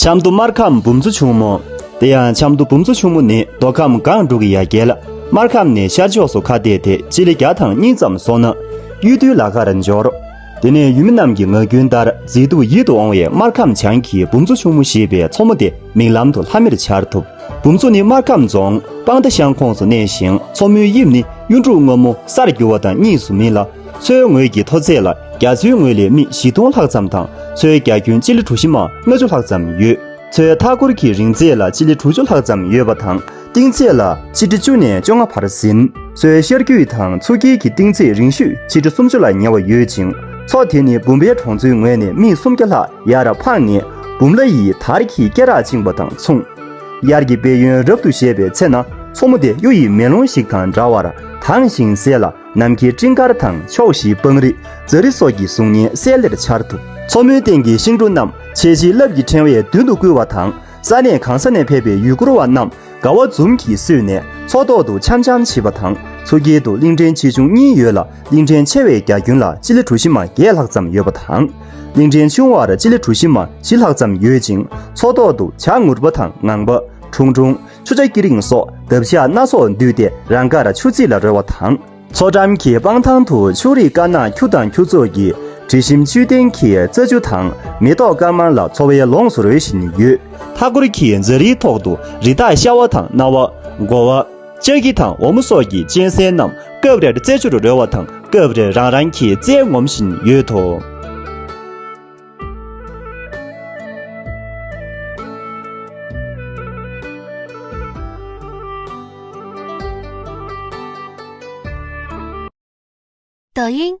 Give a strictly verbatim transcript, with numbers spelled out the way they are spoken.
ཆབ་མདོ་སྨར་ཁམས་འབུམ་ཚོ་ཆུང་མོ། དེ་ཡང་ཆབ་མདོ་འབུམ་ཚོ་ཆུང་མོ་ནི་མདོ་ཁམས་སྒང་དྲུག་གི་ཡ་གྱལ། སྨར་ཁམས་ནས་ཤར་ཕྱོགས་སུ་ཁ་གཏད་དེ་སྤྱི་ལེ་བརྒྱ་དང་གཉིས་ཙམ་སོང་ན་གཡུལ་དུས་ལ་ཁར་འབྱོར། དེ་ནས་ཡུལ་མི་རྣམས་ཀྱི་ངག་རྒྱུན་ལྟར་མཛེས་སྡུག་ཡིད་དུ་འོང་བའི་སྨར་ཁམས་བྱང་གི་འབུམ་ཚོ་ཆུང་མོ་ཞེས་པའི་མཚོ་མོ་དེ་མིག་ལམ་དུ་ལྷམ་མེར་འཆར་ཐུབ། འབུམ་ཚོ་ནི་སྨར་ཁམས་རྫོང་སྤང་མདའ་ཤང་ཁོངས་སུ་གནས་ཤིང་མཚོ་མོའི་དབྱིབས་ནི་གཡུ་འབྲུག་སྔོན་མོ་སར་རྒྱུ་བ་དང་གཉིས་སུ་མིན་ལ། མཚོའི་ངོས་ཀྱི་མཐོ་ཚད་ལ་རྒྱ་མཚོའི་ངོས་ལས་སྨི་བཞི་སྟོང་ལྷག་ཙམ་དང་མཚོའི་རྒྱ་ཁྱོན་སྤྱི་ལེ་གྲུ་བཞི་མ་ལྔ་བཅུ་ལྷག་ཙམ་ཡོད། མཚོའི་མཐའ་འཁོར་གྱི་རིང་ཚད་ལ་སྤྱི་ལེ་དྲུག་ཅུ་ལྷག་ཙམ་ཡོད་པ་དང་གཏིང་ཚད་ལ་ཆིག་ཁྲི་བཅུ་ནས་བཅོ་ལྔ་བར་ཟིན། མཚོའི་ཤར་རྒྱུད་དང་མཚོ་དཀྱིལ་གྱི་གཏིང་ཚད་རིང་ཤོས་ཆིག་ཁྲི་སུམ་ཅུ་ལ་ཉེ་བ་ཡོད་ཅིང་། མཚོ་དེ་ནི་འབུམ་པའི་གྲོང་ཚོའི་ངོས་ནས་སྨི་སུམ་བརྒྱ་ལྷག་ཡར་འཕངས་ནས་འབུམ་ལ་ཡི་དར་གྱི་སྐེ་རགས་བཅིངས་པ་དང་མཚུངས། དབྱར་གྱི་དཔལ་ཡོན་རབ་ཏུ་བཞད་པའི་ཚེ་ན་མཚོ་མོ་དེ་གཡུ་ཡི་མེ་ལོང་ཞིག་དང་འདྲ་བར་དྭངས་ཤིང་གསལ་ལ། ནམ་མཁའི་སྤྲིན་དཀར་དང་ཕྱོགས་བཞིའི་སྤང་རི་རྫ་རི་སོགས་ཀྱི་གཟུགས་བརྙན་གསལ་ལེར་འཆར་ཐུབ། མཚོ་མོའི་སྟེང་གི་ཤིང་འབྲུ་རྣམས་ཆལ་ཆིལ་རླབས་ཀྱི་ཕྲེང་བས་མདུན་དུ་བསྐུལ་བ་དང་། ས་གནས་གང་ས་ནས་ཕེབས་པའི་ཡུལ་སྐོར་བ་རྣམས་དགའ་བ་འཛུམ་གྱིས་བསུས་ནས་མཚོ་ཐོག་ཏུ་འཆམ་འཆམ་བྱེད་པ་དང་། མཚོ་དཀྱིལ་དུ་གླིང་ཕྲན་ཆེ་ཆུང་གཉིས་ཡོད་ལ། གླིང་ཕྲན་ཆེ་བའི་རྒྱ་ཁྱོན་ལ་སྤྱི་ལེ་གྲུ་བཞི་མ་བརྒྱད་ལྷག་ཙམ་ཡོད་པ་དང་། གླིང་ཕྲན་ཆུང་བར་སྤྱི་ལེ་གྲུ་བཞི་མ་བཞི་ལྷག་ཙམ་ཡོད་ཅིང་། མཚོ་ཐོག་ཏུ་བྱ་ངུར་པ་དང་ངང་པ། ཁྲུང་ཁྲུང་། ཆུ་བྱ་ཀི་རིང་སོགས་འདབ་ཆགས་སྣ་ཚོགས་འདུས་ཏེ་རང་དགར་ཆུ་རྩིས་ལ་རོལ་བ་དང་། མཚོ་འགྲམ་གྱི་སྤང་ཐང་དུ་ཕྱུགས་རིགས་དཀར་ནག་ཁྱུ་དང་ཁྱུ་ཚོགས་ཀྱི་དྲི་ཞིམ་བཅུད་ལྡན་གྱི་རྩྭ་ཆུ་དང་མེ་ཏོག་དཀར་དམར་ལ་འཚོ་བའི་ལོངས་སུ་རོལ་བཞིན་ཡོད། མཐའ་འཁོར་གྱི་རྫ་རིའི་ཐོག་ཏུ་རི་དྭགས་ཤ་བ་དང་གནའ་བ། མགོ་བ། ལྕགས་ཀྱི་དང་འོ་མ་སོགས་ཀྱི་གཅན་གཟན་རྣམས་སྐབས་རེར་རྩྭ་ཆུར་རོལ་བ་དང་སྐབས་རེར་རང་རང་གི་རྩྭ་ངོམ་བཞིན་ཡོད་དོ། 抖音，